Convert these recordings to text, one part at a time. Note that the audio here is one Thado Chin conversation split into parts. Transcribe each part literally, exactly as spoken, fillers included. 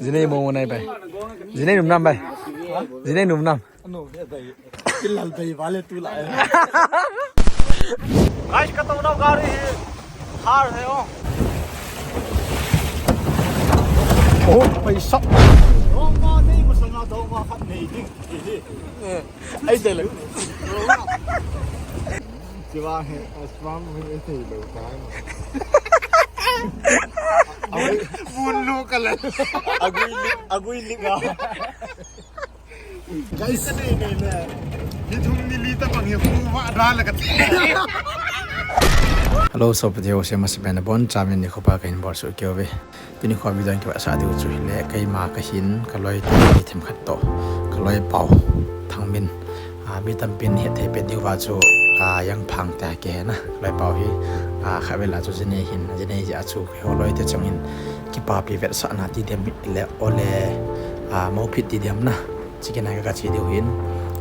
Jinei mo nai bai. Jinei num nam bai. Jinei num nam. Ano, ये भाई, ये लल भाई वाले तू लाए। गाइस, कतौ ना गाड़ी है। थार है ओ। ओ, पैसा। Dongma nei masanga dongma khat nei ding. Ai, dei le. Chiwa he, aswam he, thei lo ta. Agui, mun lu ka le. Agui li, agui li ga. Guys, ni thum ni li ta bang hi hu wa da la ka. Hello, so pati ho se mas ben bon chamin ni khopa kahin bol su keu ve. Tuni kho video in kivetsah diu chu hile, keima kahin, kaloi te ni themkhat toh, kaloi pau, Thangmin. Ah, mi tampin hetthei pet diu va chu, ah, Yangphang te kihe na, kaloi pau hi, ah, khatvei la chu jinei hin, jinei jeh a chu keiho loi te chang hin, kipapi vetsahna ti diam le, ole, ah, mophit ti diam na. Chicken a ka che diu hin,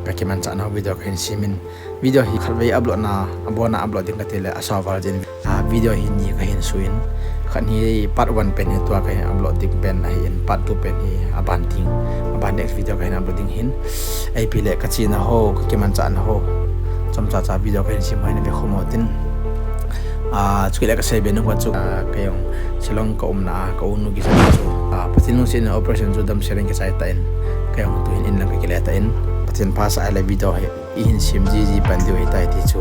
ka kimanchah nau video kahin simin. Video hi khatvei upload na, abon a upload ding kati le, asao val jin. Ah, video hi ni kahin suin. Khat hi part one pen hi tua kahin upload ding pen ahin, part two pen hi aban ding. Aban next video kahin upload ding hin. Ipi le ka chena ho, ka kimanchah na ho. Chomcha cha video kahin sim ho hin ve khom utin. Ah, chukit le ka sei be nung chu, ah, kei jong Shillong ka umna, ka unu kisa chu. Ah, Pathen lungset in operation chu damsel in kichai tan. Kei jong tuhin in lang ka kile tan. Pathen pha sah le video hi. Ihin sim jiji pan diu ahitai ti chu,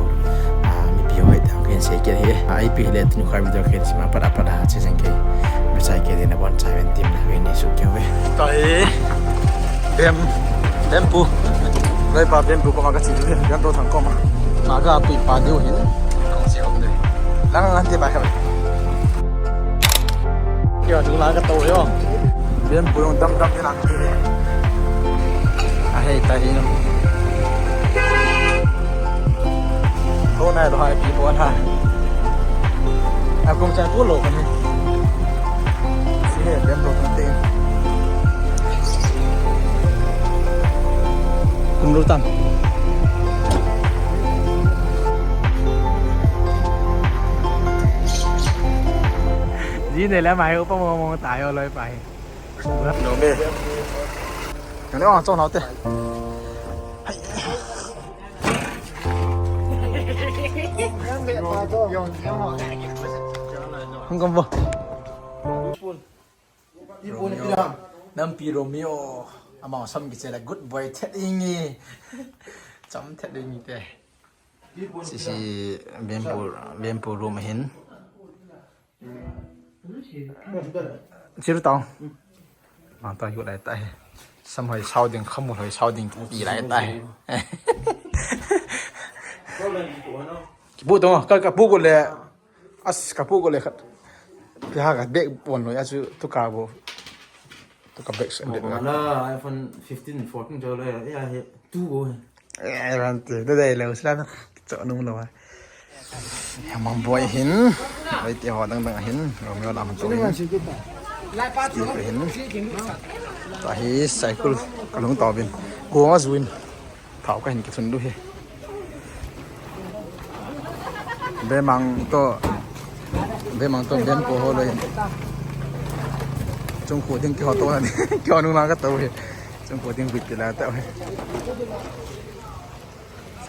ah, mipi ho hi tang kahin sei kit ahi. Ah, ipi hile tuni kho video kahin sim apat apat a che jeng kei. Message kei ding na bon chai ven tim na kahin nei su keu ve. Tahi. Bem, bempu. Loi pa bempu koma ka che diu hin. Bempu thang koma. Ma ka pui pa diu hin. Kong che om de. Lang an te ba ka. Kio, tu la ka to yo. Bempu jong dam dam ni lang. Ahei, tahi no. Ko nai lo hai pi bon ha. A kong cha ko lo kan. Si he, bempu kan te. Kum lo tam. Ji ne la mai upa mo mo ta yo loi pa hi. No me. Yang le ong chong nau te. Hung kom bo. Romeo. Nampi Romeo. Amau sam kiche la good boy thet ingi. Cham thet ingi te. Sisi bempu, bempu room hin. Chiru tao. Mata yu lai tai. Sam hoi sao ding, khamu hoi sao ding ti lai tai. Kibu to, ka, ka bu ko le. As ka bu ko le khat. Pi ha ka bag pon lo ya chu tu ka bo. Tu ka bag sa bag na. Wala iPhone fifteen, fourteen jo le ya he tu bo. Eh, ran te, da dai le usla na. Cho nung lo. Yang mang boy hin, ai ti ho dang dang hin, Romeo lam to hin. Ti pe hin. Tahi cycle ka lung to bin. Ko nga zuin. Thao ka hin ki thun du hi. Bemang to, bemang to bem ko ho lo hin. Chung ko ding ki ho to na. Ki ho nung na ka to hi. Chung ko ding bit ki la to hi.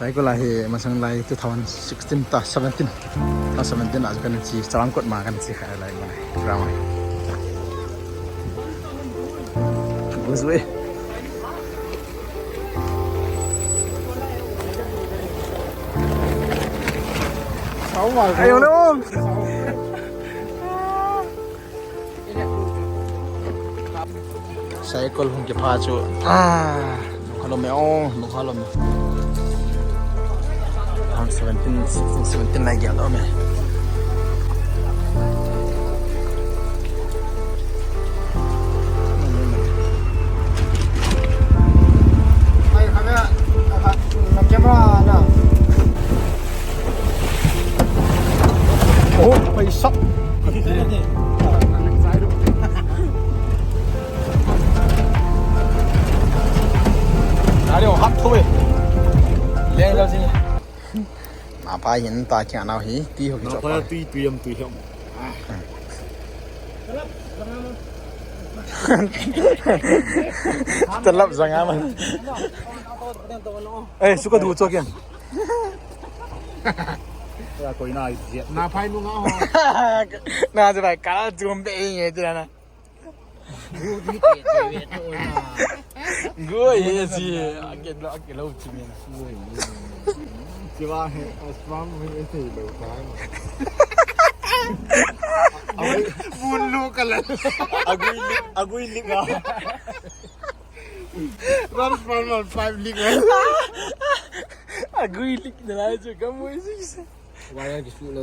Cycle a hi masang lai two thousand sixteen ta seventeen. Ta seventeen a chu kana chi, Chavang Kot ma kana chi khai lai mane. Ground. Buzwe. Ayo le om. Cycle hung kipha chu. Ah, nung khalom e, oh, nung khalom e. Ang seventeen, sixteen, seventeen lai gel om e. Ai, camera, camera na. Oh, paisa. Dari oh, hap thui. Leng jao sini. Ma pa hin ta kia nau hi, tui ho ki chop. Tui, tui am tui hem. Talap jang aman. Eh, suka du cho kian. Ya, koi na ai je. Na phai nu nga ho. Na je bai ka jum be nge je na. Gu di te te ve to na. Gu ye si, akelo, akelo chi me na. Chi wa he, aswam he te lo ta. Bun, bun lo kala. Agui lik, agui lik a. Transformer five lik a. Agui lik na la chu ka mo si se. Wire kisu lo.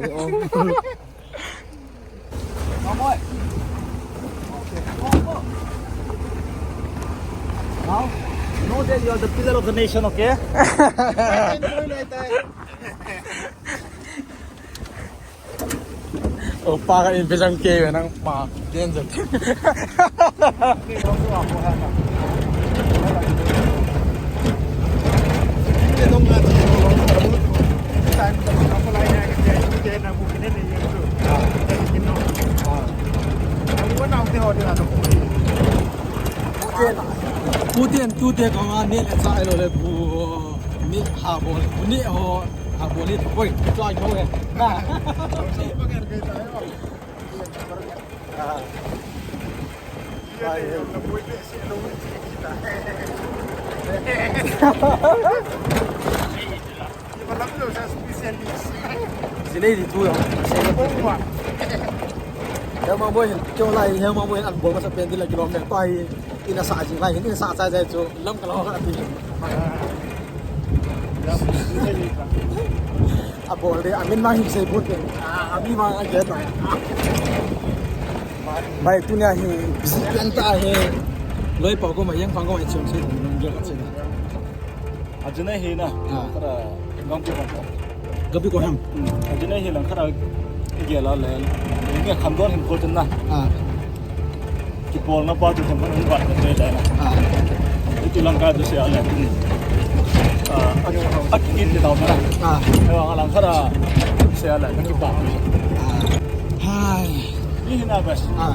Now, know that you are the pillar of the nation, okay? Oh, pa ka in pejang ke nang pa den jat. Putin, tute kong a ni le cha lo le bu ni ha bol, ni ho ha bol ni koi cha ko he. Na. Jinei di tu yo. Hemang boi hin, kyo lai, hemang boi hin, an bol masa pen di la kilom ne, pa hi, ina sa jing lai hin, ina sa sa jai chu, lam ka lo ka ti. A bol de, a min ma hin sei bol de. A, a mi ma a ke ta. Bai tunia hi, busy pen ta hi. Loipa koma, Yangphang koma, chom sei, nang ge ka sei. Ajinei hi na. Ah. Para gampi ko. Gampi ko ham. Hmm. Ajinei hi lang khara gela le. Nge khamdon hin ko chun na. Ah. Kipolna pa chu themkhat hung vat na chai chai na. Ah. Itu lang ka chu sia le. Ah, a, a kikit ni tau na. Ah. Ewa lang khara sia le, na kipa. Ah. Hai. Ni hina bas. Ah.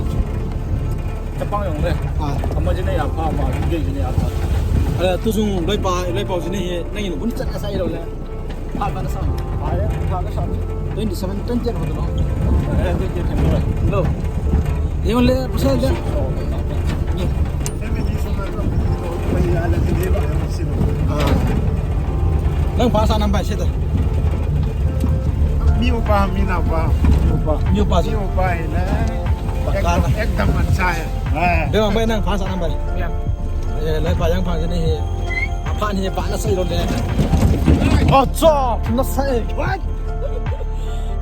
Chapang jong le. Ah. Ama jinei apha, ama jinei apha. Eh, tu jong loipa, loipa jinei hi, nangin bun chat asai lo le. Pha ka sam. Pha ya, pha ka sam. Twenty seven, twenty eight ho to lo. Eh, twenty eight ho. Lo. Ye le, pasal le. Ni. Ah. Nang pha sa nam bai se ta. Mi upa, mi na upa. Mi upa. Mi upa. Mi upa hi na. Pakka na. Ekdam, ekdam acha hai. Eh. Be mang bai nang pha sa nam bai. Ya. Eh, loipa Yangphang jinei hi. Apha ni pha na sai lo le. Oh, cho, na sai. What?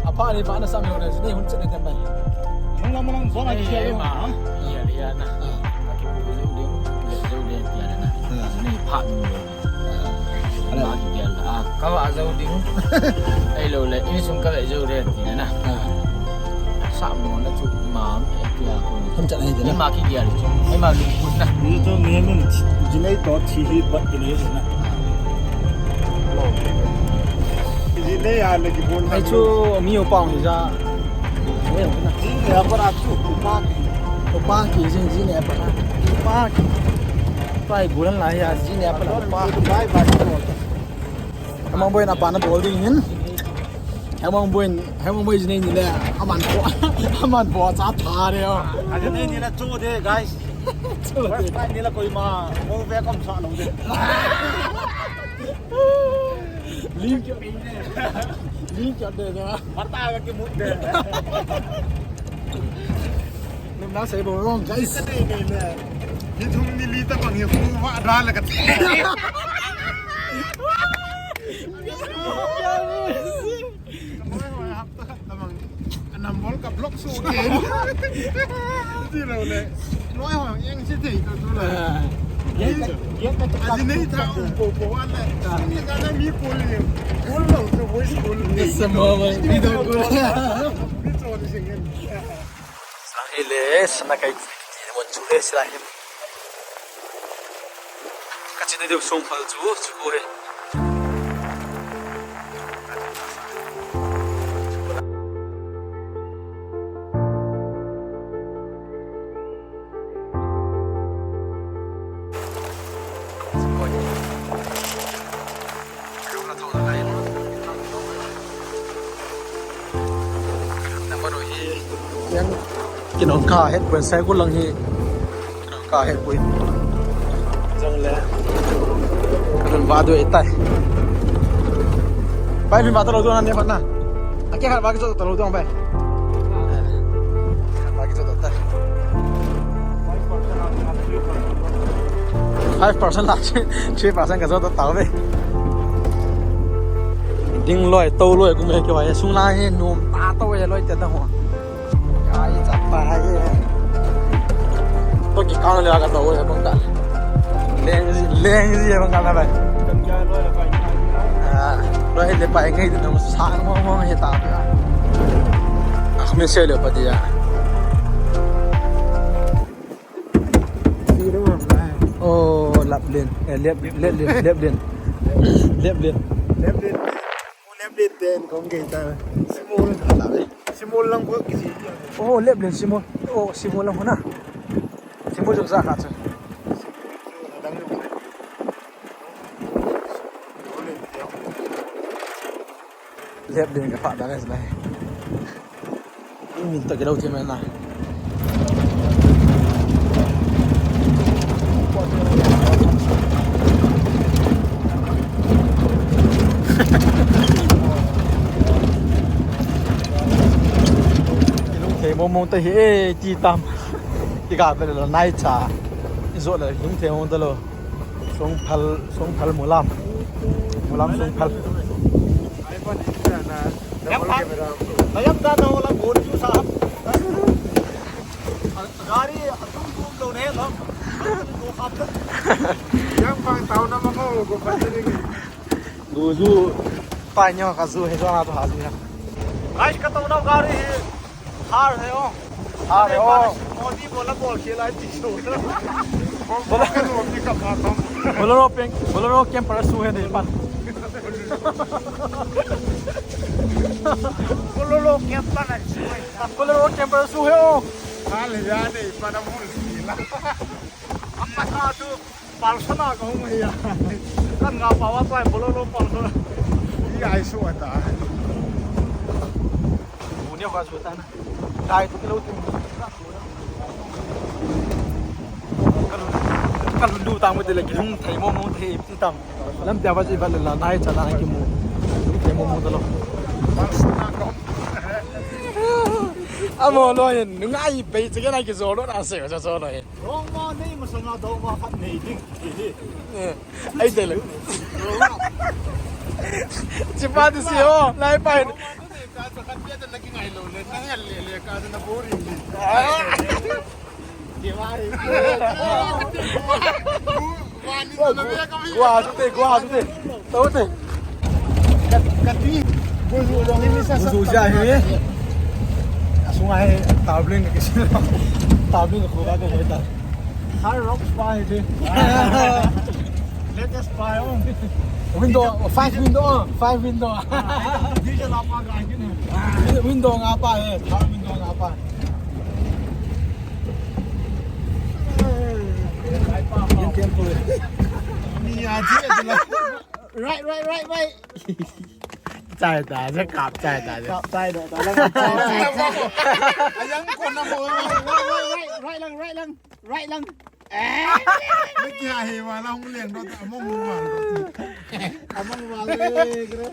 Apha ni pha na sai lo le. Jinei hun chet ne tem bai. Nang lam nang zona ki ya ma. Ya, ya na. Ah. Ka ki bu ju ding. Ju ding ya na. Ah. Jinei pha ni. Ala. Ima kigel a, ka va jou ding. Ahilou le, insung ka va jou ding ti na. Ah. Sa mo na chu ima, eh, tia ko ni. Ham chat ahi ti na. Ima kigel chu. Ima lungput na. Ni to me mun jinei to thi hi bat ti na. Jinei a le kibol na. Ai chu mi upa hi ja. Jinei a para chu upa. Upa ki jing jinei a para. Upa ki. Pai bulan la ya jinei a para upa. Bye bye. Hemang boi in apa na bol ding hin. Hemang boi in, Hemang boi jinei ni le. Aman bo. Aman bo cha tha de o. Ajinei ni la chu de, guys. Chu de. First time ni la koima. Mo ve kom sa lo de. Link kya de. Link kya de na. Mata ga ki mut de. Num na sei bol wrong, guys. Ni thum ni li ta bang hi fu wa da la ka. Anam bol ka block su ke. Ti lo le. Noi ho yang si thei to tu la. Ajinei tha um po po wa le. Ni ka na mi ko le. Ko lo to voice ko le. Sama wa mi do ko. Mi to ni sing. Sila hi le, sana kai ti mon chu le sila hi. Ka chini deu song phal chu, chu ko he. Kinong kahet poi, Saikul lang hi. Kinong kahet poi. Jong le. Kalung va doi tai. Bai, lung va talou dong na ne phat na. Akeh khat va kijo talou dong bai. Khat va kijo ta. Five percent la, three percent kajo ta tau ve. Ding loi, tou loi, kum he keu a, sung la he, nom ta tou he loi te ta ho. Ai, chapa hai. To kikang le ka to le bang ka. Leng ji, leng ji bang ka na bai. Ah, loi le pai ngai de no sa mo mo he ta. Ah, me se le pa dia. Oh, Laplin. Eh, Lep, Leplin, Leplin. Leplin. Leplin. Leplin ten kong kei ta. Simol. Simol lang ko kisi. Oh, Leplin Simol. Oh, Simol lang ho na. Simol jong ja kha chu. Leplin ka pha da ngai lai. Min ta kilo ti mai na. Thei mo mo ta hi e ti tam. Ti ka pe lo nai cha. I jo le lung thei mo ta lo. Songphal, Songphal Mulam. Mulam Songphal. Yang pang, yang da na wala gon ju sa. Gari atum tum lo ne lam. Yang pang tau na mango ko pa ni. Gu ju, pai nyo ka ju he jo na to ha ju ya. Guys, ka to na gari he. Har he o. Har he o. Modi bola bol khela hai ti so. Bolero peng, Bolero camper su he de pan. Bolero camper hai su hai. Bolero camper su he o. Hal ya de pan mul khela. Amma sa tu. Palsona ka hung hi a. Kan nga pa wa pai Bolero palsona. Hi ai su ata. Bu ne kha su ta na. Dai tu lo tu. Kan lu ta mo de le ki hung thei mo mo thei ti tam. Lam tia ba ji ba le la nai cha na ki mo. Hung thei mo mo ta lo. Palsona ka. Amo lo yen ngai pe che na ki zo lo na se zo zo lo yen. Dongma nei masanga dongma khat nei ding. Eh, ai de le. Chipa tu si o, lai pai. Dongma tu nei ka sa khat pia na ki ngai lo le, na hel le le ka na boring le. Ke wai. Gua tu te, gua tu te. Tau te. Ka, ka ti. Buzu jong hi mi sa sa. Buzu ja hi. Asunga hi tabling ke si. Tabling ko ba ko ta. Hard Rock Spa hi te. Latest spa ho. Window, five window, five window. Di ja la pa ga ki ne. Window nga pa he, five window nga pa. Ni a ji la. Right, right, right, right. Chai ta, je kap chai ta, je. Kap chai da, ta lang kap chai da. Ayang ko na mo. Right, right, right, right lang, right lang, right lang. Eh. Ni kya he wala hung leng do ta mong mo wala. Among wala le, kre.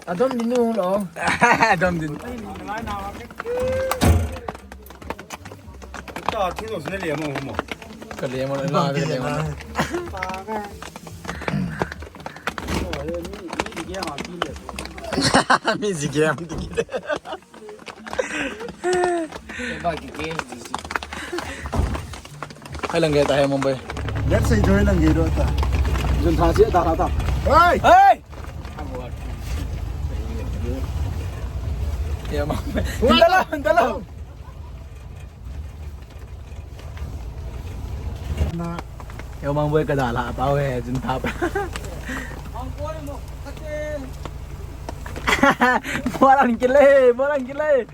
Adom din nu lo. Adom din. Ta thu lo sne le mo mo. Ka le mo la, ka le mo. Mi ji game ti. Ba ki ke. Hai lang ge ta hai Mumbai. Let's say joy lang ge do ta. Jun tha che ta ta ta. Hey! Hey! Ya ma. Dala, dala. Na. Yo Mumbai ka dala pa we jun tha pa. Moran kile, moran kile.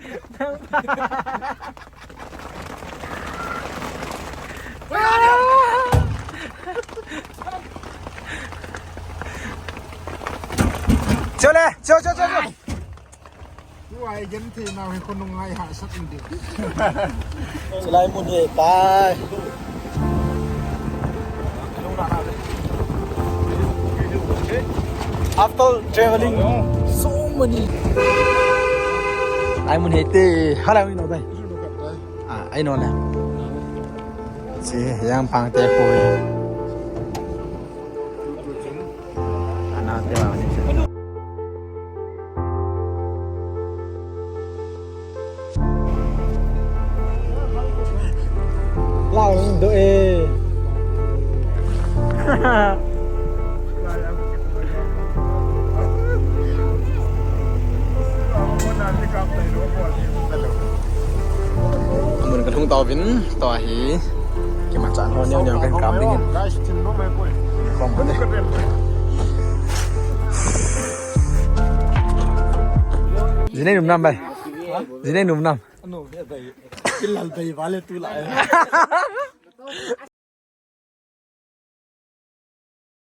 Chole, cho, cho, cho, cho. Tua ai gen the na he ko nung ai ha sak ni de. Chulai mun he tai. After traveling so many. Lai mun he te, hala mun no dai. Ah, ai no le. Si yang pang te ko. Ana te ba ni. Lao do e. Amun ka thung tau vin, to hi. Kima chan ho neo neo kan kam ding in. Kom ko ne. Jinei num nam bai. Jinei num nam. Ano, ya bai. Kilal bai wale tu la.